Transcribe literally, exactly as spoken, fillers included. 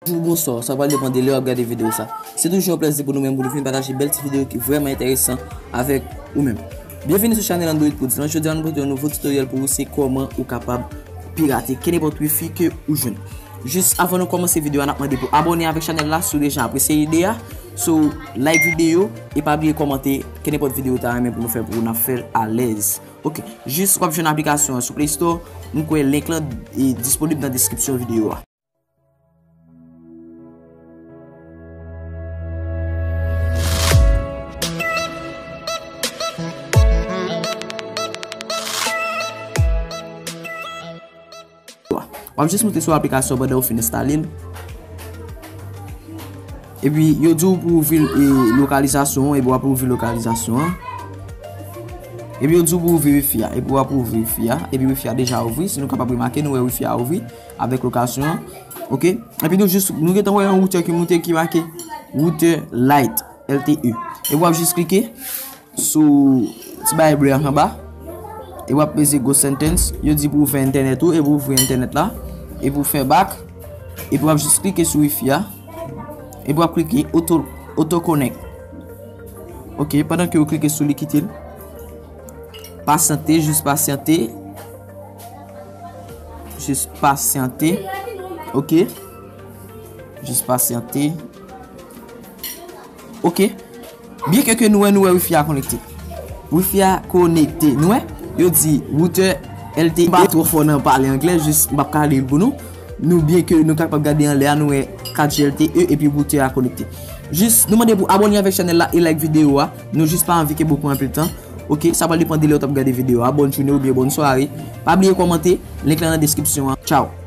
Bonjou, bonswa, sa pral depann de lè w ap gade videyo sa. Se toujou yon plèzi pou nou menm pou nou vin pataje bèl ti videyo ki vrèman enteresan avèk ou menm. Byenvini sou chanèl Android Pro Dimanch. Jodi a nou pote yon nouvo tutoriel pou ou, se kòman ou kapab pirate kenenpòt wifi ke ou jwenn. Jis avan nou kòmanse videyo a, n ap mande pou abòne avèk chanèl la si w deja apresye ide a. So, like videyo e pa bliye kòmante kenenpòt videyo ou ta renmen pou nou fè pou ou, n ap fè l alèz. Ok, jis w ap jwenn aplikasyon an sou Play Store. M kwè link lan e disponib nan deskripsyon videyo a. W ap jis moute sou aplikasyon pandan w fin enstale l. Epi yo di w pou w ouvri e, lokalizasyon, epi w ap ouvri lokalizasyon an. Epi yo di w pou w ouvri wifi a, epi w ap ouvri wifi a, epi wifi a deja ouvri, si nou kapab remake, nou wè wifi a ouvri avèk lokasyon an. Ok? Epi nou jis, nou gentan wè yon woutè ki moute ki make woutè Lite, L T E. Epi w ap jis klike sou ti bagay ble an anba. Epi w ap peze Go Settings. Yo di pou w ouvè entènèt ou, epi w ouvri entènèt la. Epi w fè back. Epi w ap jis klike sou wifi a. Epi w ap klike auto, auto connect. Ok, pandan ke w klike sou li, kite l. Pasyante, jis pasyante. Jis pasyante. Ok. Jis pasyante. Ok. Byenke ke nou wè, nou wè wifi a konekte. Wifi a konekte. Nou wè? Yo di woutè L T E. M pa twò fò nan pale anglè, jis m p ap ka li l pou nou. Nou, byenke nou kapab gade anlè a, nou wè kat G L T E epi woutè a konekte. Jis, nou mande pou abòne avèk chanèl la e like videyo a. Nou jis pa anvi kenbe w pou anpil tan. Ok, sa pral depann de lè w t ap gade videyo a. Bòn jounen oubyen bòn sware. Pa bliye kòmante, link lan nan deskripsyon an. Tchaw!